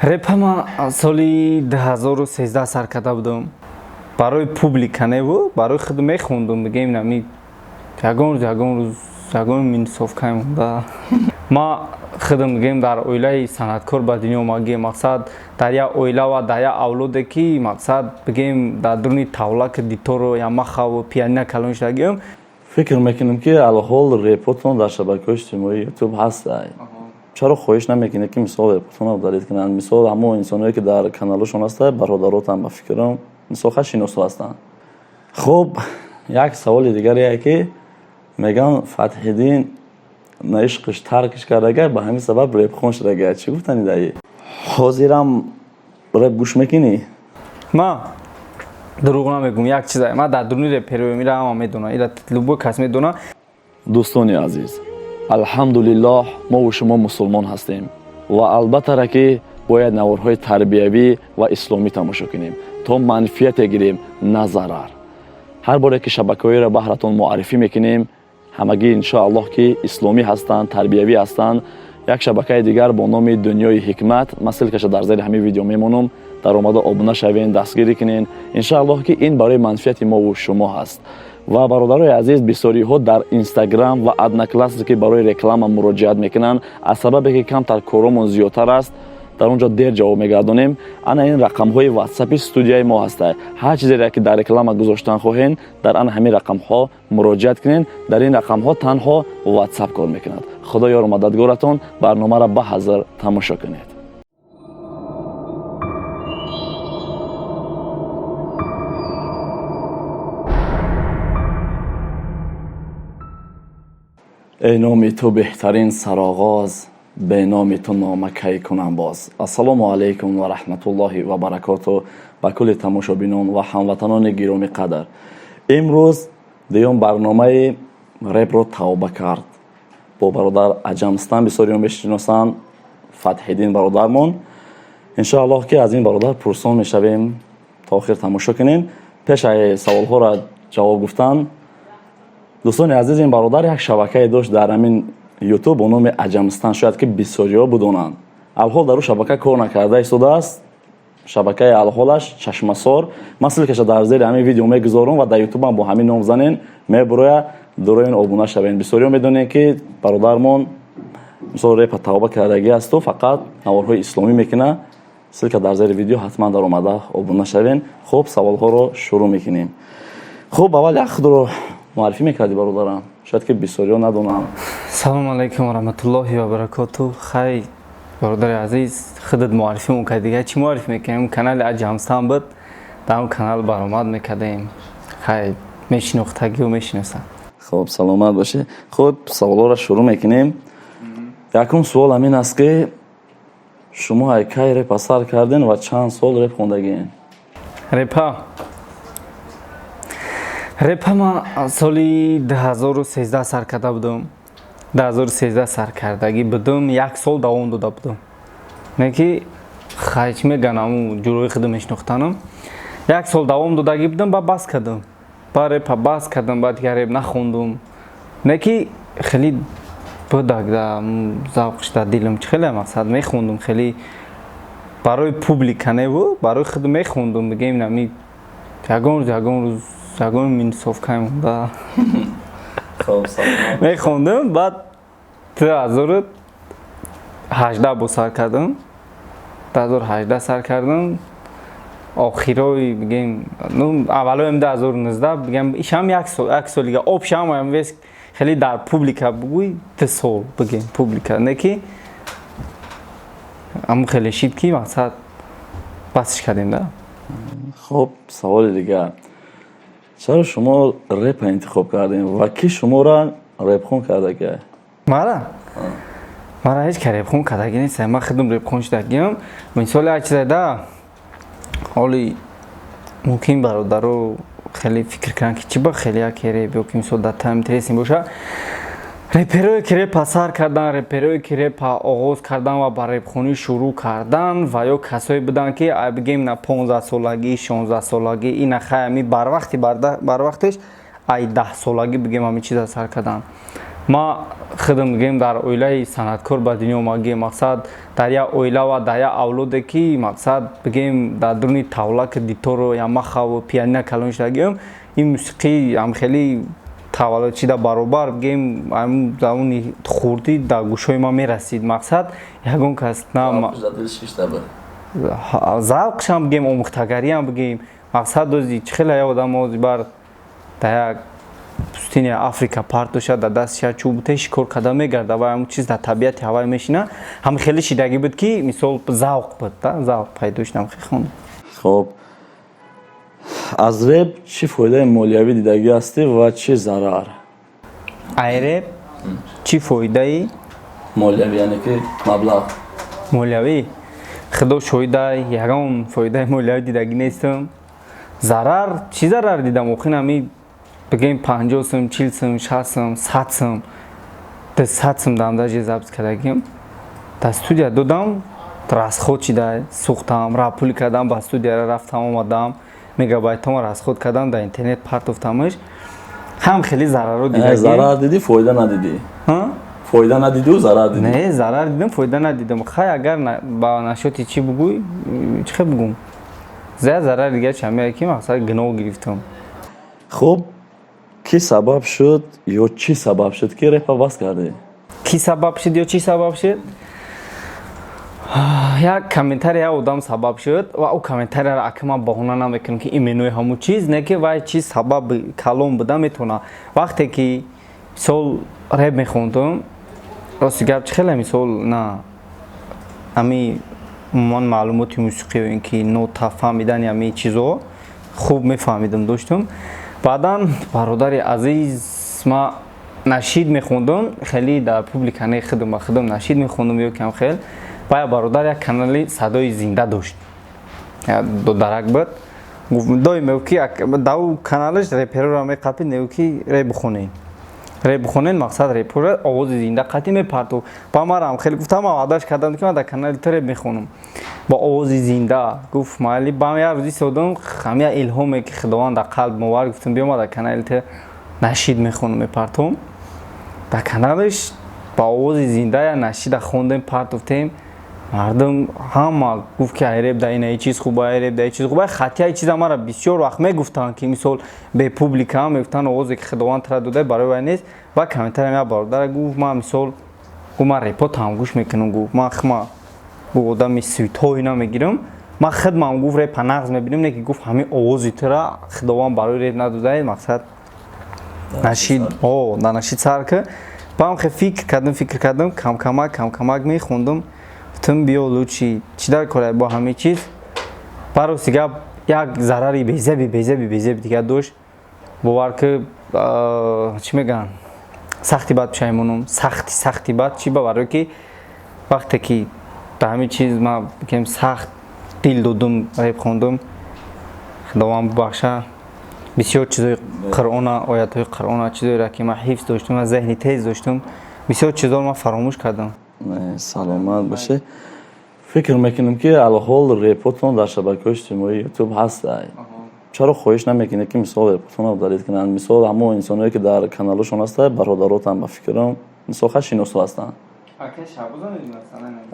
Репа ман соли 2013 сар карда будам. Барои публика неву, барои худ мехондум, бигем нами ягон рӯз, ягон рӯз, ягон минусовка монда. Ма худам бигем дар оилаи санъаткор ба дунё омадагием, мақсад дар як оила ва дар як авлоде ки мақсад бигем дар дуруни тавлаки диторо, ямахаву пианино калон шудагием. Фикр мекунем, ки алҳол репотон дар шабакаҳои иҷтимоии Ютуб ҳаст. Чаро хоҳиш намекунед, ки мисол репотонро удалить кунанд? Мисол, ҳамон инсоное, ки дар каналошон ҳаста, бародаротам, ба фикрам, мисол ха шиносо ҳастанд. Хуб, як саволи дигаре, ки мегӯянд, Фатҳиддин на ишқиш таркиш кардага, ба ҳамин сабаб репхон шудага. Чӣ гуфтани даи? Ҳозирам реп гӯш мекунӣ? Ма дурӯғ намегӯм, як чиза, ман дар дуруни репероем, ира ҳама медонад, ира любой кас медонад. Дӯстони азиз, алҳамдулиллоҳ, мову шумо мусулмон ҳастем ва албаттара, ки бояд наворҳои тарбиявӣ ва исломӣ тамошо кунем, то манфиате гирем, на зарар. Ҳар боре ки шабакаҳоеро баҳратон муаррифӣ мекунем, ҳамагӣ, иншоаллоҳ, ки исломӣ ҳастанд, тарбиявӣ ҳастанд. Як шабакаи дигар бо номи Дунёи ҳикмат, ман ссылка ша дар зери ҳамин видео мемонам, даромада обуна шавен, дастгирӣ кунен. Иншоаллоҳ, ки ин барои манфиати мову шумо ҳаст. Ва бародарои азиз, бисёриҳо дар Инстаграм ва Одноклассники барои реклама муроҷиат мекунанд. Аз сабабе ки камтар коромон зиёдтар аст, дар он ҷо дер ҷавоб мегардонем. Ана ин рақамҳои Ватсапи студияи мо ҳаста. Ҳар чизере ки дар реклама гузоштан хоҳен, дар ана ҳамин рақамҳо муроҷиат кунед. Дар ин рақамҳо танҳо Ватсап кор мекунад. Худо ёру мададгоратон. Барномаро ба ҳазр тамошо кунед. Эй номи ту беҳтарин сароғоз, бе номи ту нома кай кунам боз. Ассалому алайкум ва раҳматуллоҳи ва баракоту ба кулли тамошобинон ва ҳамватанони гиромӣ қадр. Имрӯз дуюм барномаи «Репро тавба кард» бо бародар Аҷамстан, бисёриён мешиносанд, Фатҳиддин бародармон. Иншоаллоҳ, ки аз ин бародар пурсон мешавем, то охир тамошо кунем. Пешаи саволҳоро ҷавоб гуфтан, дӯстони азиз, ин бародар як шабакае дошт дар ҳамин Ютуб бо номи Аҷамстан, шояд ки бисёриҳо бидонанд. Алҳол дар ӯ шабака кор накарда истодааст. Шабакаи алҳолаш Чашмасор. Ман ссылка ша дар зери ҳамин видео мегузорам ва дар Ютубам бо ҳамин ном занен, мебуроя, дуроин обуна шавен. Бисёриҳо медонед, ки бародармон мисол репа тавба кардагӣ асту фақат наворҳои исломӣ мекунад. Ссылка дар зери видео, ҳатман даромада обуна шавен. Хуб, саволҳоро шурӯъ мекунем. Хуб, аввал як худро муаррифӣ мекардӣ, бародарам, шояд ки бисёриҳо надонанд. Салому алайкум ва раҳматуллоҳи ва баракоту. Хай, бародари азиз, худат муаррифӣ мекард, дигар чӣ муаррифӣ мекунем? Канали Аҷамстан буд, дар он канал баромад мекардем. Хай, мешинохтагиу мешиносам. Хуб, саломат бошед. Хуб, саволҳоро шурӯъ мекунем. Якум суол ҳамин аст, ки шумо ай кай репа сар карден ва чанд сол реп хондагиен? Репа ман соли 2013 сар карда будам. 2013 сар кардагӣ будам, як сол давом дода будам. Не ки хай, чӣ мегӯян, аму ҷурои худам мешинохтанам. Як сол давом додагӣ будам, ба бас кардам. Ба репа бас кардам, ба дигар реп нахондум. Не ки хеле будак да завқш дар дилам, чӣ хеле мақсад мехондум, хеле барои публика неву, барои худ мехондум, бигем нами ягон рӯз, ягон рӯз, ягон минусовка монда. Мехондум, баъд 2018 бо сар кардам. 2018 сар кардам. Охирои бигем, ну, аввалоем 2019 бигем, ишам як сол, як сол дига обшам ам вес хеле дар публика бугӯй, 2 сол бигем публика. Не ки аму хеле шид, ки мақсад басш кардем да. Хуб, саволи дигар: чаро шумо репа интихоб кардем ва ки шуморо репхон кардагӣ? Мара ҳеҷ ка репхон кардагӣ нест, ман худам репхон шудагиам. Мисоли як чизе да, ҳоли мумкин бародаро хеле фикр кунанд, ки чӣ ба хеле як реп ё ки мисол дар тайм интересен боша. Реперое ки репа сар кардан, реперое ки репа оғоз кардан ва ба репхонӣ шурӯъ кардан, ва ё касое буданд, ки бигем на 15-солагӣ, 16-солагӣ, ина хай ами барвақти барвақтеш ай 10-солагӣ бигем ҳамин чиза сар кардан. Ма худам бигем, дар оилаи санъаткор ба дунё омадагием. Мақсад, дар як оила ва дар як авлоде ки, мақсад, бигем, дар дуруни тавлаки дитору ямахаву пианина калон шудагием. Ин мусиқӣ ҳам хеле таваллуд шида баробар, бигем, ҳамун замони хурдӣ дар гӯшҳои ман мерасид. Мақсад, ягон кас на завқшам, бигем, омӯхтагариам, бигем, мақсад, ози чӣ хеле як одам ози бар дар як пустыня Африка парт дошад, дар дастша чӯб те шикор карда мегарда ва ҳамун чиз дар табиати ҳавай мешина, ҳам хеле шидагӣ буд, ки мисол завқ буд, завқ пайдо шудам, хеле хондам. Хоб, аз реп чӣ фоидаи молиявӣ дидагӣ ҳастӣ ва чӣ зарар? Ай реп чӣ фоидаи молиявӣ, яъне ки маблағ. Молиявӣ, худо шоҳида, ягон фоидаи молиявӣ дидагӣ нестам. Зарар, чӣ зарар дидам? Охин ҳами, бигем, 50 сум, 40 сум, 60 сум, 100 сум, 200 сум дам даже запись кардагим, дар студия додам, расход шида, сӯхтам, рапули кардам, ба студияра рафтам, омадам, мегабайтҳома расход кардам, дар интернет партофтамаш. Ҳам хеле зараро дидагӣ. Зарар дидӣ, фоида надидӣ? Фоида надидиу зарар дидӣ? Не, зарар дидам, фоида надидам. Хай, агар ба нашоти чӣ бугӯй, чӣ хел бугум, зая зарар дига чамея, ки мақсад гуноҳ гирифтам. Хуб, кӣ сабаб шуд ё чӣ сабаб шуд, ки репа бас кардӣ? Кӣ сабаб шуд ё чӣ сабаб шуд? Як комментарий, як одам сабаб шуд ва ӯ комментарияро ака ман баҳона намекунам, ки именои ҳамун чиз не, ки вай чиз сабаби калон буда метавона. Вақте ки мисол реп мехондум, рости гап, чӣ хеле мисол на ами умуман маълумоти мусиқӣ ё ин ки нота фаҳмидани ҳамин чизо хуб мефаҳмидам, доштум. Баъдан, бародари азиз, ма нашид мехондум, хеле дар публика не, худам ба худам нашид мехондум ё кам хел. Бая бародар як канали «Садои зинда» дошт, дарак буд, доим мегуфт, ки дар ӯ каналаш репероро меқапид, мегуфт, ки реп бихонед, реп бихонед. Мақсад, репора овози зинда қатъӣ мепартов. Ба марам хеле гуфтам, ман ваъдаш кардам, ки ман дар канали ту реп мехонам бо овози зинда. Гуфт: «Майли». Ба як рӯзи содам ҳамя илҳоме, ки Худованд дар қалб мовар, гуфтам: «Биё, ман дар канали ту нашид мехонам, мепартом». Дар каналаш ба овози зинда я нашида хондем, партофтем. Мардум ҳама гуфт, ки ай реп да ина чиз хуба, ай реп да чиз хуба. Хатияи чиза мара бисёр вақт мегуфтанд, ки мисол бе публика мегуфтанд, овозе ки Худованд тара дода, барои вай нест. Ва комментариям як бародара гуфт: «Ман мисол», гуфт, «ман репотам гӯш мекунам», гуфт, «ман хма», гуфт, «одами святой намегирам, ман худмам», гуфт, «репа нағз мебинам, не ки», гуфт, «ҳамин овози тура Худованд барои реп надода, мақсад, нашид о дар нашид сар ки». Баам хе фикр кардам, фикр кардам, камкамак камкамак мехондум. Гуфтам: «Биё, лучше чӣ дар кора бо ҳамин чиз». Барости гап, як зарари безеби безеби безеби дигар дошт. Бовар ки, чӣ мегӯянд, сахти бад пушаймонум, сахти сахти бад. Чӣ ба? Барое ки вақте ки ба ҳамин чиз ман, бигем, сахт дил додум, реп хондум, Худованд бубахша, бисёр чизои Қуръона, оятҳои Қуръона, чизоеро ки ман ҳифз доштум ва зеҳни тез доштум, бисёр чизоро ман фаромӯш кардам. Саломат бошед. Фикр мекунем, ки алҳол репотон дар шабакаҳои иҷтимоии Ютуб ҳаст. Чаро хоҳиш намекунед, ки мисол репотонро удалить кунанд? Мисол, ҳамон инсоное, ки дар каналошон ҳаста, бародаротам, ба фикрам, мисол, ха, шиносо ҳастанд.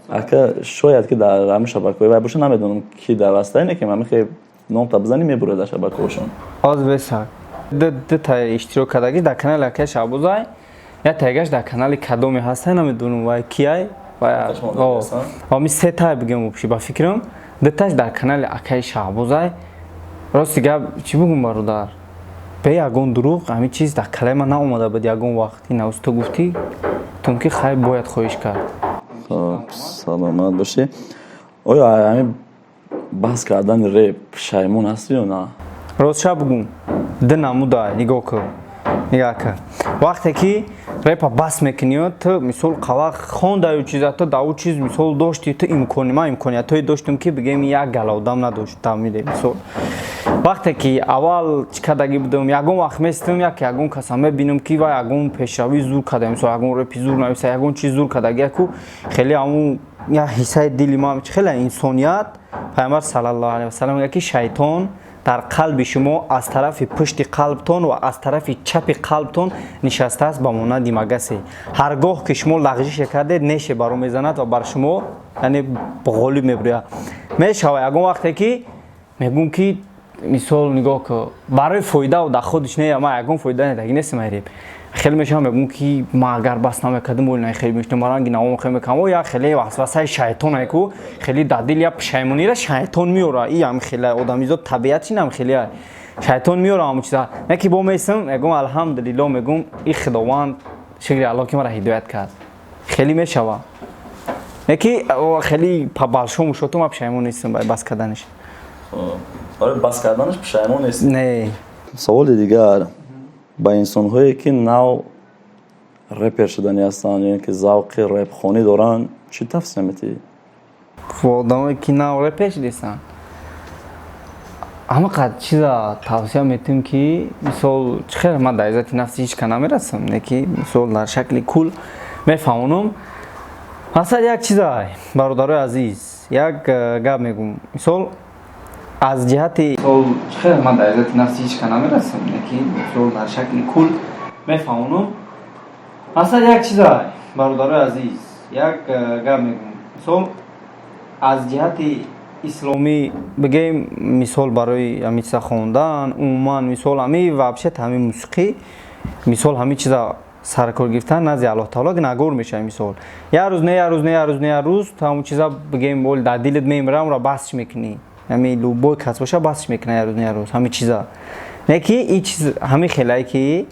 Ака, шояд ки дар ҳамин шабакаҳои вай боша, намедонам, ки дар ҳаста, не ки ҳамин хе номта бизанӣ, мебуред дар шабакаҳошон. Оз беса ду та иштирок кардагӣ дар канали акаи Шаҳбозай, як тайгаш дар канали кадоме ҳаста, намедонам вай кияй. Ами се тай, бигем, вообще, ба фикрам, дуташ дар канали акаи Шаҳбозай. Рости гап, чӣ бугум, бародар, бе ягон дурӯғ, ҳамин чиз дар калаи ман наомада буд ягон вақт. Ин ту гуфтӣ, гуфтам, ки хай, бояд хоҳиш кард. Саломат бошӣ. Оё ҳамин баҳс кардани реп пушаймон ҳастӣ ё на? Ростша бугум, ду намуда. Нигоҳ кун, нигоҳ кун, вақте ки репа бас мекунӣ, ту мисол қавақ хондаю чиза, ту дар ӯ чиз мисол дошти, ту имкони, ман имкониятҳое доштум, ки, бигем, як гала одам надошт. Тамиде, мисол, вақте ки аввал чӣ кардагӣ будам, ягон вақт местам, як ягон каса мебинам, ки вай ягон пешравӣ зур карда, мисол, ягон репи зур нависа, ягон чиз зур кардаги, яку хеле ҳамун як ҳиссаи дили ман, хеле инсоният. Пайғамбар саллаллоҳу алайҳи васаллам мегӯяд, ки шайтон Дар қалби шумо, аз тарафи пушти қалбтон ва аз тарафи чапи қалбтон нишастааст, ба монанди магасе. Ҳар гоҳ ки шумо лағжише кардед, неше баро мезанад ва бар шумо, яъне, ғолиб мебуряд. Мешава ягон вақте ки мегӯм ки, мисол, нигоҳ ку, барои фоидаву доходиш не, ма ягон фоида недаги нестам. Реп хеле мешавам, мегӯм ки ма агар бас намекардам, оли хеле мешудам, ранги навом хеле мекардам. Як хеле васвасаи шайтоне ку, хеле дар дил як пушаймонира шайтон меора. И ам хеле одамизод табиати нам хеле шайтон меора ҳамун чиза. Не ки бо месам, мегӯм: алҳамдулилло, мегӯм, и Худованд, шукри Аллоҳ, ки мара ҳидоят кард. Хеле мешава, не ки хеле по большому счёту ма пушаймон нестам бас карданиш. Барои бас карданаш пушаймон нест? Не. Саволи дигар: ба инсонҳое, ки нав репер шудани ҳастанд ё ин ки завқи репхонӣ доранд, чӣ тавсия метиҳӣ? Одамое, ки нав репер шудистанд, ҳама қад чиза тавсия метиҳем ки, мисол, чӣ хел ман дар иззати нафси ҳеҷ ка намерасам, не ки, мисол, дар шакли кул мефаҳмонам. Масалан, як чиза, бародарои азиз, як гап мегӯм. Мисол, аз ҷиҳати, мисол, чӣ хел ман дар иззати нафси ҳеҷ ка намерасам, не ки, мисол, дар шакли кул мефаҳмонам. Масалан, як чиза, бародарои азиз, як гап мегӯм. Мисол, аз ҷиҳати исломӣ бигем, мисол, барои ҳамин чиза хондан, умуман, мисол, ҳами вообще ҳами мусиқӣ, мисол, ҳамин чиза саркор гирифтан назди Аллоҳ таоло гунаҳгор мешавӣ. Мисол, як рӯз не, як рӯз не, як рӯз не, як рӯз ҳамун чиза, бигем, оли дар дилат мемира, онро басш мекунӣ. Ҳами любой кас боша, басш мекуна як рӯз не, як рӯз ҳамин чиза. Не ки ин чиз ҳамин хелае ки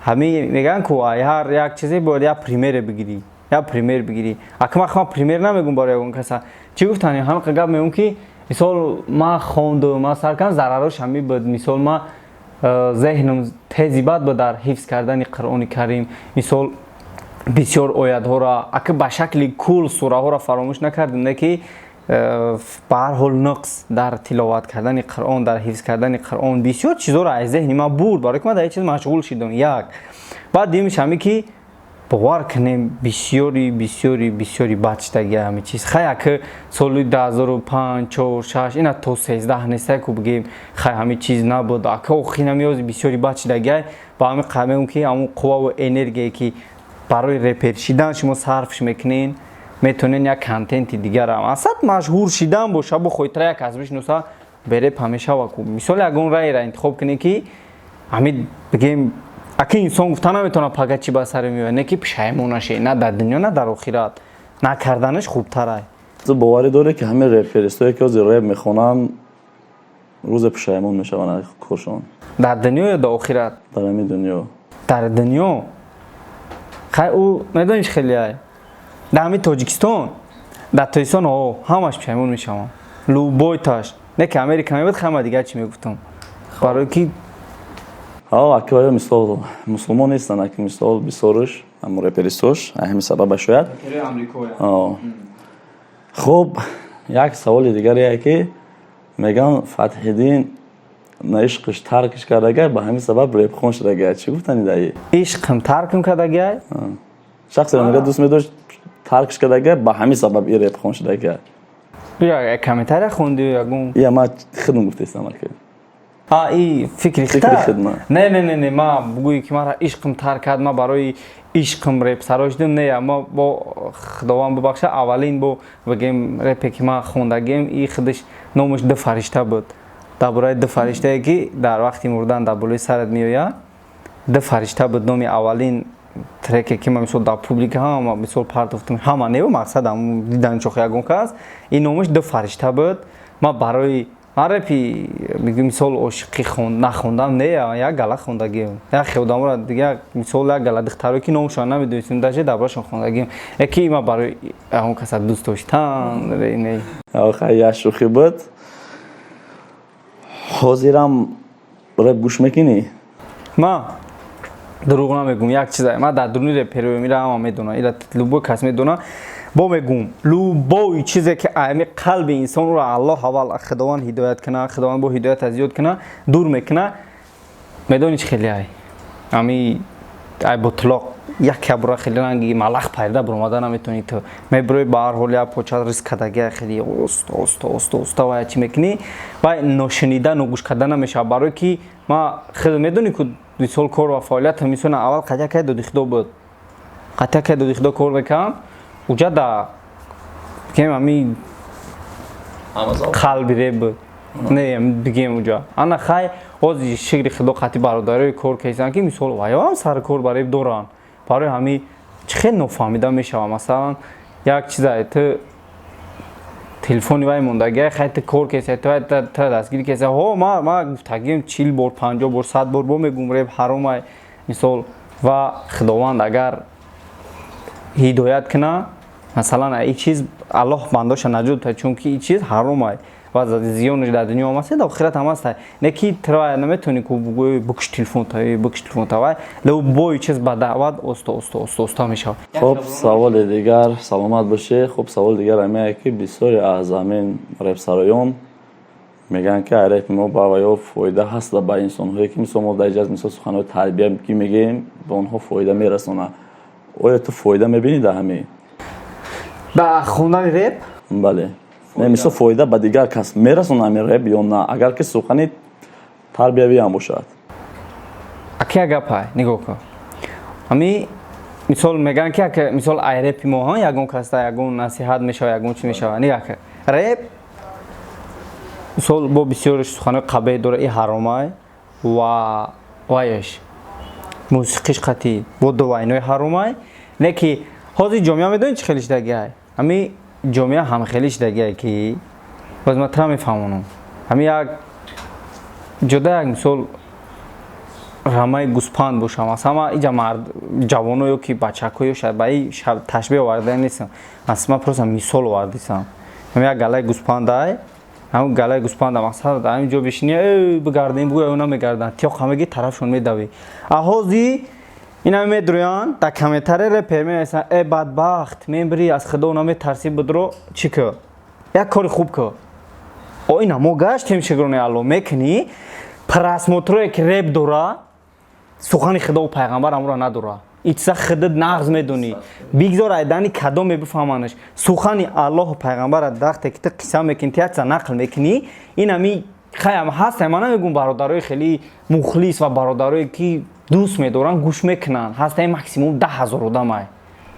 ҳамин мегӯянд ку, ҳар як чизе бояд як примере бигирӣ, як пример бигирӣ. Ака, ман пример намегӯм барои ягон каса. Чӣ гуфтани, ҳамин гап мегӯм ки, мисол, ман хондум, ман сар кардам, зарарош ҳамин буд. Мисол, ман зеҳнам тези бад буд дар ҳифз кардани Қуръони Карим. Мисол, бисёр оятҳоро, ака, ба шакли кул сураҳоро фаромӯш накардем, не ки ба ҳар ҳол нуқс дар тиловат кардани Қуръон, дар ҳифз кардани Қуръон, бисёр чизҳоро аз зеҳни ман бурд, барои ки ман дар ин чиз машғул шидам. Як баъд дуюмиш ҳамин ки, бовар кунем, бисёри, бисёри, бисёри бад шидаги ҳамин чиз. Хай, ака, соли 2005, 4, 6, ина то 13 нестай ку, бигем, хай, ҳамин чиз набуд. Ака, охир намеози бисёри бад шидагиай. Ба ҳамин қадр мегӯм ки ҳамун қувваву энергие, ки барои репер шидан шумо сарфш мекунен, метавонен як контенти дигарам асад машҳур шидан боша, бо хоҳитара як кас бишноса, береп ҳамешава ку. Мисол, ягон раеро интихоб кунед, ки ҳамин, бигем, аки, инсон гуфта наметавонад пага чӣ ба саре меояд, не ки пушаймон наше, на дар дунё, на дар охират. Накарданаш хубтарай. Ту боварӣ дорӣ, ки ҳамин реперистое, ки ҳозир реп мехонанд, рӯзе пушаймон мешаванд аз коршон? Дар дунё ё дар охират? Дар ҳамин дунё. Дар дунё, хай, ӯ медонӣ чӣ хелеай, дар ҳамин Тоҷикистон, дар Тоҷикистон о ҳамаш пушаймон мешаванд, любойташ. Не ки Америка мебуд, хама дигар чӣ мегуфтам, барои ки Ҳа, аки, мисол, мусулмон нестанд, аки, мисол, бисёрш ҳамун реперистош, ҳамин сабаба шояд. Хуб, як саволи дигаре, ки мегӯянд, Фатҳиддин на ишқиш таркиш кардагай, ба ҳамин сабаб репхон шудагай. Чӣ гуфтани даи? Ишқм таркм кардагай? Шахсеро, мега, дӯст медошт, таркиш кардагай, ба ҳамин сабаб и репхон шудагай. Як комментария хонди ягон? Я ма худм гуфтестам, аки. А, и фикри хита? Не, не, не, не, ма бугӯи ки мара ишқм тарк кард, ма барои ишқм реп саро шудам, не. Ма бо Худованд бубахша, аввалин, бо бигем, репе ки ман хондагем, и худаш номаш «Ду фаришта» буд, дар бораи ду фариштае, ки дар вақти мурдан дар болои сарат меояд. «Ду фаришта» буд номи аввалин треке, ки ма, мисол, дар публика ҳама, мисол, партофтам. Ҳама не, мақсад дидан чохи ягон кас. Ин номаш «Ду фаришта» буд. Ма барои ман репи, мисол, ошиқӣ нахондам, не, як гала хондагием, як хе одаморо дига, мисол, як гала духтаро, ки номашон намедонистем, даже дар борашон хондагием, яки ма барои ягон каса дӯст доштан, не. Хай, як шӯхӣ буд. Ҳозирам реп гӯш мекунӣ? Ма дурӯғ намегӯм, як чиза, ма дар дуруни репероем, ира ҳама медонад, ира любой кас медонад. Бо мегӯм, любой чизе, ки ами қалби инсонро Аллоҳ аввал Худованд ҳидоят кунад, Худованд бо ҳидоята зиёд кунад, дур мекунад. Медонӣ чӣ хеле ай ами ай ботлоқ. Як ябра хеле ранги малах пайда буромада наметавонӣ. Ту мебирои, ба ҳар ҳол як поча риск кардагия, хеле оста, оста, оста, оста ва чӣ мекунӣ, вай ношунида, ногӯш карда намешавад. Барое ки ма хеле медонӣ ку, мисол, кор ва фаъолият мисол аввал қатъя кай доди худо буд, қатъя кай доди худо кор мекардам, уҷа да бигем ами қалби реп буд, не бигем уҷа ана. Хай, ҳози шикри худо, қатъи бародарои кор кесанд, ки мисол ваёам сари кор ба реп доранд. Барои ҳами чӣ хел нофаҳмида мешавад. Масалан, як чиза, ту телефони вай мондагия, хай, ту кор кеса, ту дастгирӣ кеса. Ҳо, ма гуфтагием 40 бор, 50 бор, 100 бор бо мегум: реп ҳаромай, мисол. Ва Худованд агар ҳидоят куна, масалан, ин чиз Аллоҳ бандоша наҷот та, чунки ин чиз ҳаромай ва зиёнаш дар дунё ҳам аст, дар охират ҳам аст. Не ки тра наметавонӣ ку бугӯи: «Бикш телефон та, бикш телефон та». Вай любой чиз ба даъват оста, оста, оста, оста мешавад. Хуб, саволи дигар, саломат бошед. Хуб, саволи дигар ҳамее, ки бисёре аз ҳамин репсароён мегӯянд, ки репи мо ба ваё фоида ҳаст, ба инсонҳое ки, мисол, мо дар иҷаз, мисол, суханҳои тарбия ки мегӯем, ба онҳо фоида мерасонад. Оё ту фоида мебинӣ дар ҳамин? Ба хондани реп? Бале, не, мисол, фоида ба дигар кас мерасонад ҳамин реп ё на, агар ки сухани тарбиявӣ ҳам бошад? Аки, як гапай, нигоҳ кун. Ҳами мисол мегӯянд, ки ака, мисол, ай репи мо ҳа ягон каста ягон насиҳат мешава, ягон чи мешава. Нигоҳ кун, реп, мисол, бо бисёриш суханои қабеҳ дора, и ҳаромай ва ваяш мусиқиш қатӣ бо дувайнои ҳаромай. Не ки ҳозир ҷомеа медонӣ чӣ хеле шидагиай? Ҳами ҷомеа ҳамхелӣ шидагиай, ки боз ман тра мефаҳмонам. Ҳами як ҷода, як мисол, рамаи гӯспанд бошам, аз ҳама иҷа мард ҷавоно ё ки бачакҳо ё шояд ба и ташбеҳ оварда нестам, аз ман просто мисол овардисам. Ҳами як галаи гӯспандай, ҳамн галаи гӯспанда, мақсад, ҳамин ҷо бишини, э бигардем, бугӯ, ё намегарданд, тиёқ ҳамаги тарафшон медавӣ. А ҳозир ина медроянд, дар комментария репер менависанд: «Э бадбахт, мебири, аз худо наметарсӣ, будро чӣ кӯ, як кори хуб кӯ». О, ина мо гаштем, шукрони Алло мекунӣ. Просмотрое ки реп дора, сухани худову пайғамбар амура надора. И чиза худат нағз медонӣ. Бигзор айдани кадоме бифаҳманаш. Сухани Аллоҳу пайғамбара дахте ки ту қисса мекунӣ, ту як чиза нақл мекунӣ, ин ами хаям ҳаст. Ман намегум, бародарои хеле мухлис ва бародарое ки дӯст медоранд, гӯш мекунанд, ҳастаи максимум 10 000 одамай.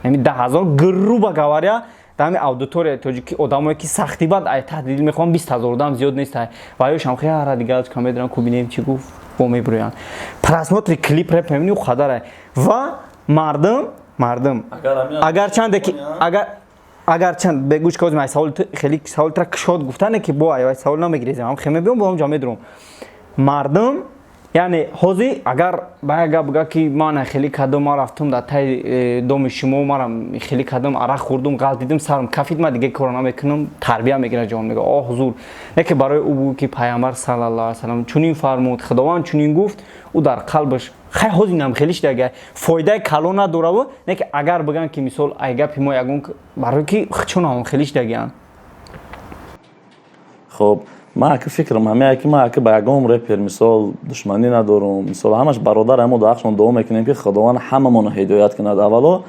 Ами 10 000, грубо говоря, дар ҳами аудиторияи тоҷикӣ одамое ки сахти бад ай таҳти дил мехоҳанд, 20 000 одам зиёд нестай. Ва ёшам хеле дигар медонам ку, бинем чӣ гуфт, бо мебироянд. Просмотри клип реп мебини, қадарай ва мардум агарчанде ки агарчанд бегӯш ки ай саволи хеле саволи тра кушод гуфтане, ки бо ай савол намегирезем, ҳам хе мебиём, бо ҳам ҷа медурам. Мардум, яъне ҳозир агар ба як гап буга, ки ман хеле кардам, ман рафтум дар таи доми шумо, марам хеле кардам, арақ хӯрдум, ғалт дидим, сарам кафид, ман диге корро намекунам, тарбия мегирад ҷон, мега: «Оҳ, ҳузур». Не ки барои ӯ бугӯ, ки Пайғамбар саллаллоҳу алайҳи васаллам чунин фармуд, Худованд чунин гуфт, ӯ дар қалбаш хай ҳозир нам хеле шидага фоидаи калон надораву. Не ки агар бигӯянд, ки мисол, ай гапи мо ягон, барои ки чун ҳамон хеле шидагианд. Хуб, ман ака фикрам ҳамее, ки ман ака ба ягон репер, мисол, душманӣ надорум. Мисол, ҳамаш бародар, ҳамо дар ҳақшон дуо мекунем, ки Худованд ҳамамонро ҳидоят кунад. Аввало,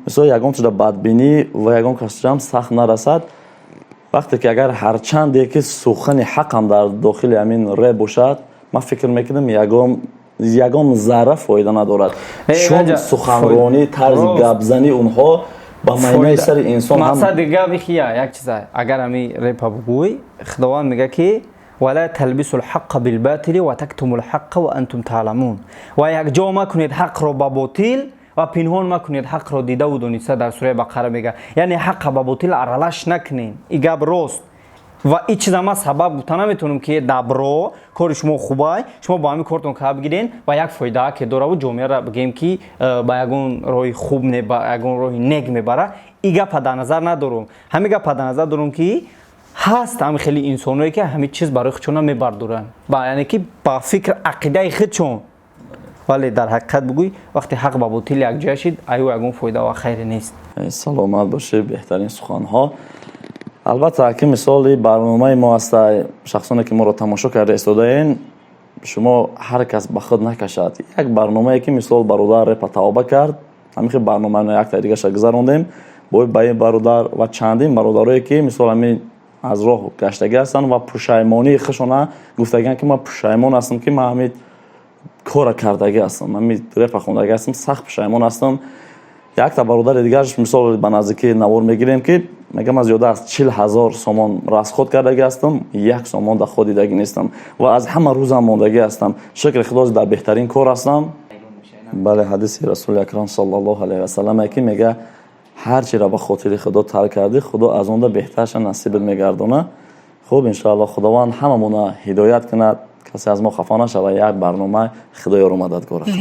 мисол, ягон чиза бадбинӣ ва ягон касам сахт нарасад. Вақте ки агар ҳарчанде ки сухани ҳақам дар дохили ҳамин реп бошад, ман фикр мекунам, ягон зарра фоида надорад, чун суханронӣ, тарзи гапзании онҳо ба майнаи сари инсон. Мақсади гап ихия як чиза: агар ҳами репа бугӯй, Худованд мега, ки ولا تلبسوا الحق بالباطل وتكتموا الحق وانتم تعلمون. Ва якҷо макунед ҳақро ба ботил ва пинҳон макунед ҳақро дидаву дониста, дар сураи Бақара мега. Яъне ҳаққа ба ботил аралаш накунед. И гап рост ва и чиза ман сабаб гуфта наметавонам, ки дабро кори шумо хубай, шумо ба ҳамин кортон каа бигирен ва як фоида ке дораву ҷомеаро бигем, ки ба ягон роҳи хуб не, ба ягон роҳи нек мебара. И гапа дар назар надорум. Ҳамин гапа дар назар дорум, ки ҳаст ҳами хеле инсоное, ки ҳамин чиз барои худшона мебардоранд, яъне ки ба фикр ақидаи худшон. Вале дар ҳақиқат бигӯй, вақте ҳақ ба ботил якҷоя шид, аю ягон фоида ва хайре нест. Саломат бошед, беҳтарин суханҳо. Албатта, ки мисоли барномаи мо ҳаста, шахсоне ки моро тамошо карда истодаен, шумо ҳар кас ба худ накашад. Як барномае ки, мисол, бародар репа тавба кард. Ҳамин хел барномаи якта дигаша гузарондем бо ба ин бародар ва чандин бародарое, ки мисол ҳамин аз роҳ гаштагӣ ҳастанд ва пушаймонии худшона гуфтагианд, ки ман пушаймон ҳастам, ки ман ҳамин кора кардагӣ ҳастам, ҳамин репа хондагӣ ҳастам, сахт пушаймон ҳастам. Якта бародари дигараш, мисол, ба наздикӣ навор мегирем, ки мегам, аз зиёда аз 40 000 сомон расход кардагӣ ҳастам, як сомон доход дидагӣ нестам ва аз ҳама рӯзам мондагӣ ҳастам. Шукри Худо, дар беҳтарин кор ҳастам. Бале, ҳадиси Расули Акрам саллаллоҳу алайҳи васаллам, ки мега: «Ҳар чиро ба хотири Худо тарк кардӣ, Худо аз онда беҳтарша насибат мегардона». Хуб, иншоалло, Худованд ҳамамона ҳидоят кунад, касе аз мо хафа нашавад. Як барнома, Худо ёру мададгоратон.